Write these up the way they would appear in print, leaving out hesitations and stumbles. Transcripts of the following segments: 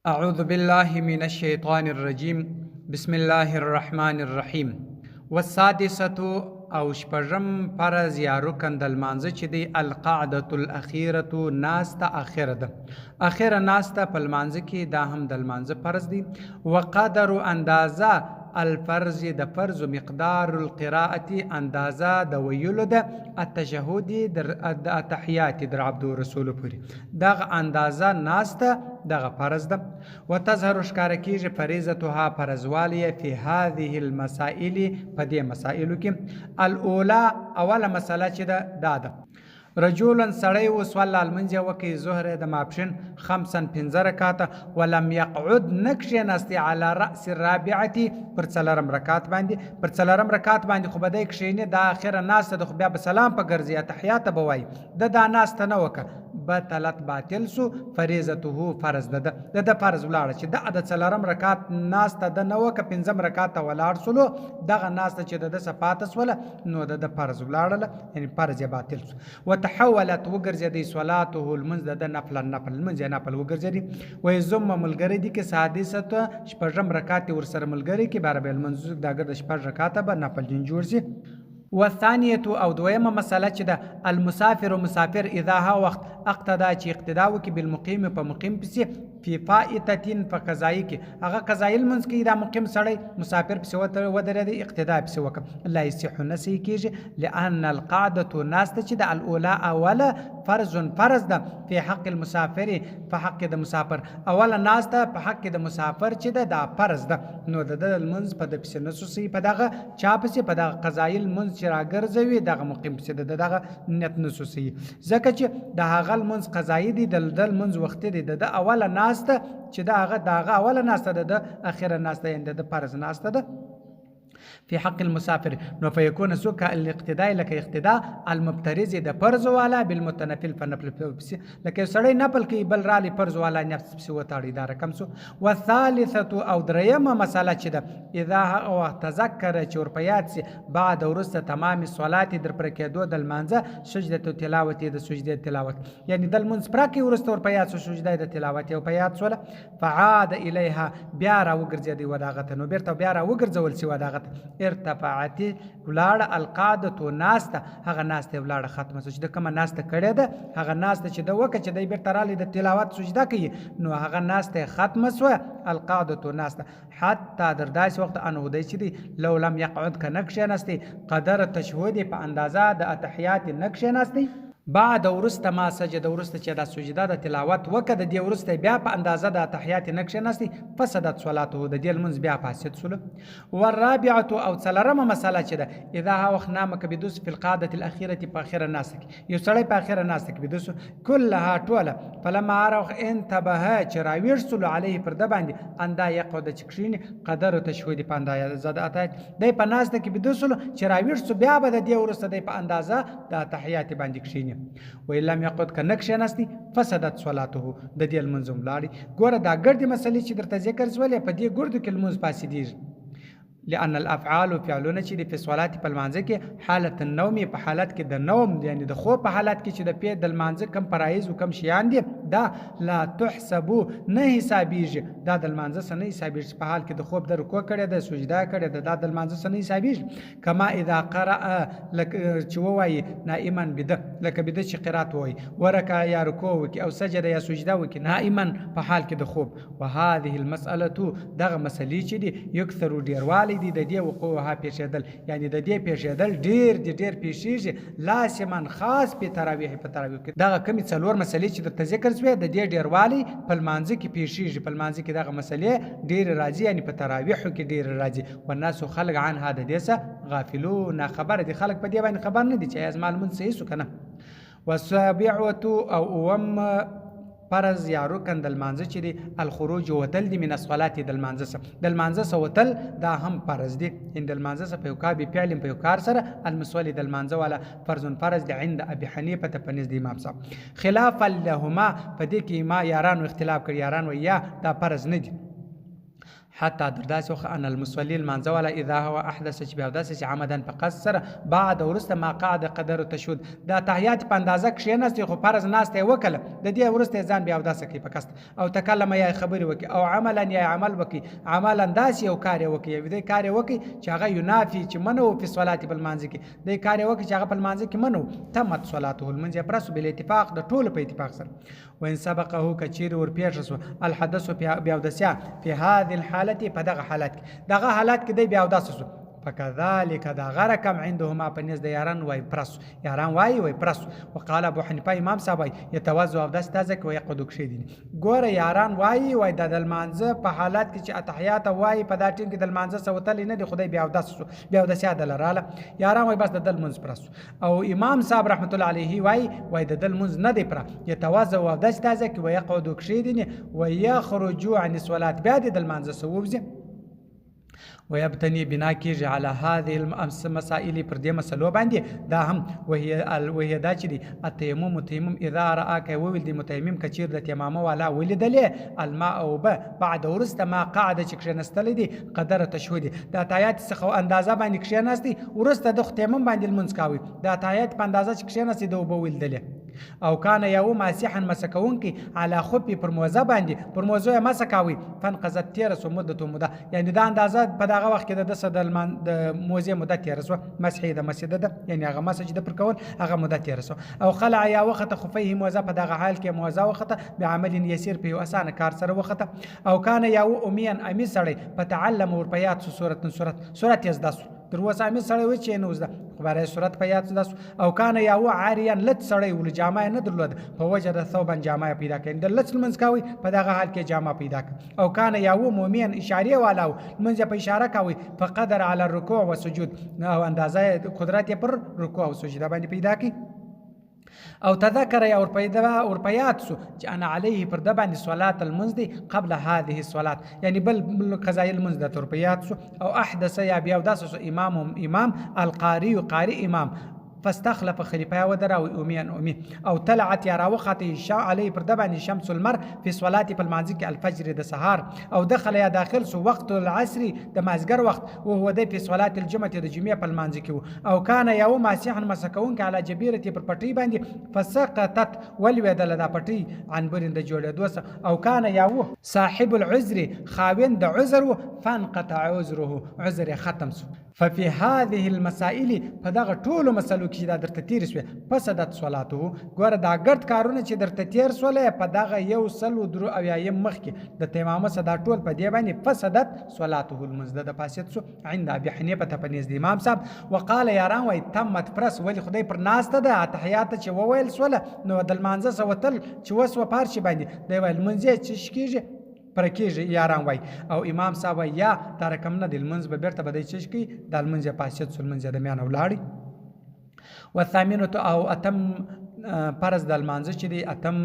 اعوذ بالله من الشیطان الرجیم بسم الله الرحمن الرحیم. والسادسة او شپږم فرض یا رکن د لمانځه چې دی القعدة الاخیرة ناسته اخره ده. اخره ناسته په لمانځه کې دا هم د لمانځه فرض دی. وقدر اندازه الفرض د فرض مقدار القراءة اندازه د ویلو ده التشهد د التحیات در عبد رسول پورې دغه اندازه ناسته دغه فرض ده. وتظهر ښکاره کیږي فریضتها فرضوالی فی هذه المسائل په دې مسائلو کې. الاولی اوله مسله چې ده دا ده. رجولا سړی و صلی لمونځ یې وکړي ظهر یې د ماپښین خمسا پنځه رکاته ولم یقعد نه کښېناستی علی رأس الرابعة پر څلورم رکات باندې. پر څلورم رکات باندې خو به دی کښېني، دا اخره ناسته ده خو بیا به سلام په ګرځي اتحیاته به وایي. ده دا ناسته نه وکړه بطلت باطل سو فریضته فرض ده. د ده فرض ولاړه چې ده د څلورم رکات ناسته ده نه وکړه پنځم رکات ته ولاړ سولو دغه ناسته چې د ده څخه پاته سوله نو د ده فرض ولاړله یعنې فرض یې باطل سو. وتحولت وګرځېدی صلاته لمونځ د ده نفلا نفل لمونځ یې نفل وګرځېدی. ویضم ملګری دي کې سادسه شپږم رکات یې ورسره ملګری کې باره به لمونځ دا ګرده شپږ رکاته به نفل جن جوړ سي. والثانیة او دویمه مسله چې ده المسافر مسافر اذا هغه وخت اقتدا چې اقتدا وکړي بالمقیم په مقیم پسې فی فائتة په قضایي کې هغه قضایي لمونځ کوي دا مقیم سړی مسافر پسې ودرېدی اقتدا پسې وکړه لا یصح نه صحیح کېږي لأن القعدة ناسته چې ده الاولی اوله فرض فرض ده فی حق المسافر په حق د مسافر. اوله ناسته په حق د مسافر چې ده دا فرض ده نو د ده لمونځ په ده پسې نه سو صحیح په دغه چا پسې په دغه قضایي لمونځ چې راګرځوي دغه مقیم پسې د دغه نیت نه سو صحیح ځکه چې د هغه لمونځ قضایي دی د ده لمونځ وختي دی. د ده اوله ناسته چې د هغه د هغه اوله ناسته ده د اخره ناسته یعنې د ده فرض ناسته ده فی حق المسافر. نو فیکون سو کالاقتداء لکه اقتداء المبترز د فرض والا بالمتنفل په نفل پسې لکه یو سړی نفل کوي بل رالی فرض والا نفس پسې وتاړي دا رقم سو. والثالثة او درېیمه مسله چې ده اذا هغه وخت تذکر چې ور په یاد سي بعد وروسته تمام صلات در پر کېدو د لمانځه سجدة تلاوت د سجدې تلاوت یعنې د لمونځ پوره کوي وروسته ور په یاد سو سجده د تلاوت یې په یاد سوله فعاد الیها بیا راوګرځېدی وداغه ته نو بېرته بیا راوګرځول سي وداغه ته ارتفعت ولاړه القعدة ناسته هغه ناسته یې ولاړه ختمه سوه چې ده کومه ناسته کړې ده هغه ناسته چې ده وکړه چې دی بېرته رالی د تلاوت سجده کوي نو هغه ناسته یې ختمه سوه القعدة ناسته حتی در داسې وخت انه دی چې دی لو لم یقعد که نه کښېناستی قدر تشهد په اندازه د اتحیات نه کښېناستی بعد وروسته ما سجد وروسته چې دا سجده د تلاوت وکړه د دې وروسته بیا په اندازه د اتحیات نه کښېناستی فسدت صلاته د دې لمونځ بیا فاسد سولو. والرابعة او څلورمه مسله چې ده اذا هغه وخت نامه که بیده سو فی القعدة الاخیرة په اخره ناسته کې یو سړی په اخره ناسته کې بیده سو کلها ټوله فلما هر وخت انتبه چې راویښ سولو علیه پر ده باندې اندا یقعد چې کښېني قدر تشهد په اندازه د اتحیات دی په ناسته کې بیده سولو چې راویښ سو بیا به د دې وروسته دی په اندازه د اتحیات باندې کښېني. وإن لم یقعد که نه کښېناستی فسدت صلاته د دې لمونځ هم ولاړی. ګوره دا ګردې مسلې چې درته ذکر سولې په دې ګردو کې لمونځ فاسدېږي. لأن الافعال فعلونه چې دي في الصلاة په لمانځه کې حالت النوم په حالت کې د نوم یعنی د خوب په حالت کې چې د پې د لمانځه کم فرایض او کم شیان دي دا لا تحسبو نه حسابیږي دا د لمانځه څخه نه حسابیږي په حال کې د خوب د رکوع کړې ده سجده کړې ده دا د لمانځه څخه نه حسابیږي. کما اذا قرأ لکه چې ووایي نائما بیده لکه بیده چې قرات ووایي ورکع یا رکوع وکړي او سجده یا سجده وکړي نائما په حال کې د خوب. وهذه المسألة دغه مسلې چې دي یکثر ډېروالی دی د دې وقوعها پېښېدل یعنې د دې پېښېدل ډېر دي ډېر پېښېږي لاسما خاص په تراویح په تراویح کې. دغه کومې څلور مسلې چې درته ذکر سوې د دې ډېروالی په لمانځه کې پېښېږي په لمانځه کې دغه مسلې ډېرې راځي یعنې په تراویحو کې ډېرې راځي. والناس خلک عنها د دې څخه غافلون ناخبره دي خلک په دې باندې خبر نه دي چې ایا زما لمونځ صحیح سو که نه. والسابعة او اووم فرض یا رکن د لمانځه چې دی الخروج وتل دي من الصلاة د لمانځه څخه د لمانځه څخه وتل دا هم فرض دي ان د لمانځه څخه په یو کار بفعل په یو کار سره المصلي د لمانځه والا فرض فرض دی عند ابي حنیفه په نزد امام صاحب. خلافا لهما په دې کې ما یارانو اختلاف کړی یاران وایي یا دا فرض نه دي. حتی تر داسې وخت ان المصلي لمانځه والا اذا هو احدث چې بیا اوداسه شي عمدا په قصد سره بعد وروسته ما قعد قدر التشهد د اتحیات په اندازه کښېناست خو فرض ناسته یې وکړه، د دې وروسته یې ځان بیا اوداسه کوي په قصد، او تکلم یا یې خبرې وکړي، او عملا یا یې عمل وکړي، عملا داسې یو کار یې وکړي، یو دی کار یې وکړي چې هغه ینافي چې منع و فی الصلات په لمانځه کې، دی کار یې وکړي چې هغه په لمانځه کې منع و، تمت صلاته لمونځ یې پوره شو بالاتفاق د ټولو په اتفاق سره. وان سبقه که چیرې ورپېښه شوه الحدث بیا اودسیا فی هذه الحالة په دغه حالت کې، دغه حالت کې دی بیا اوداسه شو، فكذلك دا غره کم عندهما په نزد یاران وای پرس، یاران وای وای پرس. وقال ابو حنیفه امام صاحب وای یتوضا اودس تازه کوي یقعد کښېدي. ګوره یاران وای وای د لمانځه په حالت کې چې اتحیات وای په دا ټیم کې د لمانځه څه وتلی نه دی، خدای بیا اودس شو، بیا اودسیا دله راله، یاران وای بس د ده لمونځ پرس. او امام صاحب رحمت الله علیه وای وای د ده لمونځ نه دی پره، یتوضا اودس تازه کوي ویقعد کښېدي ویخرج عن الصلاة بیا دې د لمانځه څه ووځي. ويبتني بنا کیږي على هذه المسائل پر دې مسلو باندې، دا هم وهي دا چې دی التیمم تیمم اذا رأى که وویل دی متیمم که چیر د تیمامه والا ولیدلې الماء اوبه بعد وروسته ما قعد چې کښېنستلی دی قدر تشهد د اتایات څخه اندازه باندې کښېناستی، وروسته د تیمم باندې لمونځ کاوی، د اتایات په اندازه چې کښېناستی د اوبه ولیدلې. او کان یو ماسحا مسح کوونکی علی خفی پر موزه باندې، پر موزه یې مسح کاوی، فانقضت تېره سوه مدته موده، یعنې دا اندازه په دغه وخت کې د ده څخه د موزې موده تېره سوه، مسح یې د مسح ده، یعنې هغه مسح چې ده پر کول هغه موده تېره سوه. او خلع یا وخته خفیه موزه په دغه حال کې موزه وخته بعمل یسیر په یو اسانه کار سره وخته. او کان یو امیا امي سړی فتعلم ور په یاد سو سورت سورت سورت یې زده سو، تر اوسه امي سړی و چې یې نه و زده، خو باره یې سورت په یاد زده سو. او کان یا و عاریان لڅ سړی و، جامه یې نه درلوده، په وجه د ثوبا جامه یې پیدا کړه، یعنې د لڅ لمونځ کاوی په دغه حال کې جامه پیدا کړه. او کان یا و مومین اشارې والا و، لمونځ یې په اشاره کاوی، فقدر علی الرکوع والسجود، او اندازه یې قدرت یې پر رکوع او سجده باندې پیدا کړي. او تذکر یا ورپه یاد سو چې انا علیه پر ده باندې صلات لمونځ دی قبل هذه الصلات، یعنی بل قضای لمونځ ده ورپه یاد سو. او احدث یا بیا اوداسه سو امام امام القاری قاری امام فاستخلف خلیفه ودراوي اميا امي. او طلعت یا راوخته شا علی پر ده باندې شمس المر فی صلات په لمانځه کې الفجر د سهار. او دخل یا داخل سو وقت العصر د مازګر وخت وهو دی فی صلات الجمعه د جمعې په لمانځه کې وو. او کان یو ماسحا مسح کوونکی علی جبیرتي پر پټۍ باندې فسقطت ولوېدله دا پټۍ عن برین د جوړېدو څخه. او کان یو صاحب العذر خاوند د عذر و فانقطع عذره عذر یې ختم سو. ففي هذه المسائل په دغه ټولو مسلو کې چې دا درته تېرې شوې فسدت صلاته، ګوره دا ګرد کارونه چې درته تېر شول په دغه یو سل و درو اویایم مخ کې د تیمامه څخه دا ټول په دې باندې فسدت صلاته لمونځ د ده فاسد شو عند ابي حنیفه په نزد امام صاحب. وقال یاران وایي تمت پرس، ولې خدای پر ناسته ده اتحیاته چې وویل سوله نو د لمانځه څخه وتل چې وسوه په هر شي باندې دی وایي لمونځ یې چې کېږي پره کېږي یاران وایي. او امام صاحب وایي یا دا رقم نه دی لمونځ به بېرته به دی چش کوي دا لمونځ یې فاسد سو لمونځ یې د میانه ولاړی. والثامنة او اتم فرض د لمانځه چې دی اتم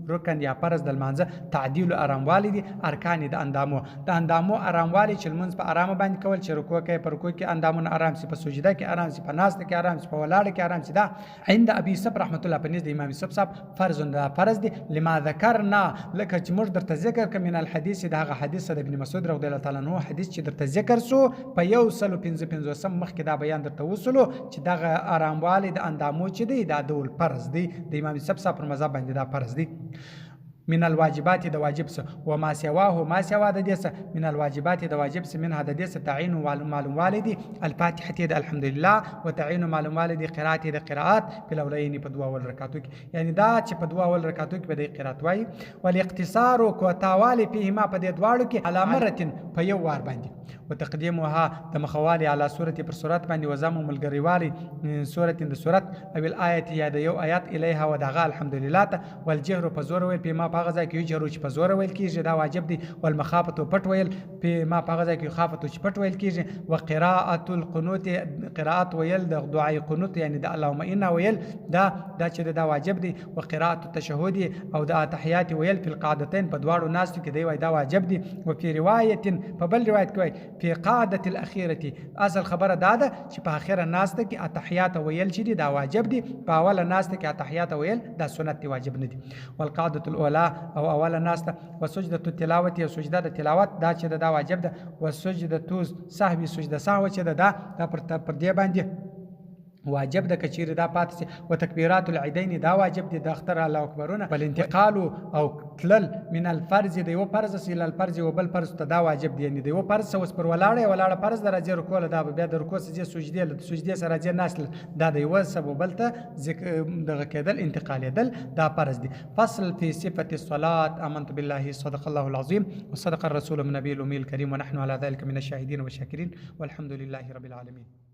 رکن یا فرض د لمانځه تعدیل اراموالی دی ارکان د اندامو، د اندامو اراموالی چې لمونځ په ارامه باندې کول چې رکوع کوي په رکوع کې اندامونه ارام سي، په سجده کې ارام سي، په ناسته کې ارام سي، په ولاړه کې ارام سي. دا عند ابي یوسف رحمت الله په نزد امام یوسف صاحب فرض دا فرض دی لما ذکرنا لکه چې موږ درته ذکر کړ من الحدیث د هغه حدیث د ابن مسعود رضی الله تعالی عنه حدیث چې درته ذکر سو په یو سل پنځه پنځوسم مخکې دا بیان درته وسولو چې دغه اراموالی د اندامو چې دی دا ډول فرض دی د امام یوسف صاحب پر مذهب باندې دا فرض دی. من الواجبات د واجب څه وما سواه ما سوا د دې څه من الواجبات د واجب څه منها د دې څه تعین معلوموالی دی الفاتحه د الحمدلله وتعین معلوموالی دی قرات د قرات په لولین په دوه اول رکعاتو کې، یعنی دا چې په دوه اول رکعاتو کې به د قرات وایي. والاقتصار کوتاوالی فيهما په دې دواړو کې علی مرتين په یو وار باندې وتقديمها د مخوالي علی سورة پر سورت باندې وزم ملګریوالی سورة د سورت او الآیت یا د یو آیات الیها ودغه الحمدلله ته. والجهر په زور ویل په ما په هغه ځای کې یجهرو چې په زور ویل کېږي دا واجب دی. والمخافة پټ ویل په ما په هغه ځای کې یخافة چې پټ ویل کېږي. وقراءة القنوت قراءت ویل د دعای قنوت یعنی د اللهم انا ویل دا دا چې دا واجب دی. وقراءة التشهد او د اتحیات ویل فی القعدتین په دواړو ناستو کې دی وای دا واجب دی. وفي روایت په بل روایت کې وای فی قعدة الاخیرة اصل خبره دا ده چې په اخره ناسته کې اتحیات ویل چې دي دا واجب دي، په اوله ناسته کې اتحیات ویل دا سنت دی واجب نه دي. والقعدة الاولى او اوله ناسته. وسجده التلاوت، او سجده د تلاوت دا چې دا واجب ده. وسجده سهوی، سجده سهو چې ده دا پر دې باندې واجب ده کچیر دا پاتې سي. وتکبیرات العیدین، دا واجب دي د اختر الله اکبرونه. والانتقال، او تلل، من الفرض، د یو فرض څخه الى الفرض، او بل فرض ته، دا واجب دي. یعنی د یو فرض څخه اوس پر ولاړه فرض د راځي رکوع له، دا بیا د رکوع څخه سجدې له، سجدې سره راځي ناس، دا د یو سبب بل ته دغه کېدل، انتقالېدل، دا فرض دي. فصل في صفة الصلاة. آمنت بالله، صدق الله العظيم وصدق الرسول النبي الأمي الكريم، ونحن على ذلك من الشاهدين والشاكرين، والحمد لله رب العالمين.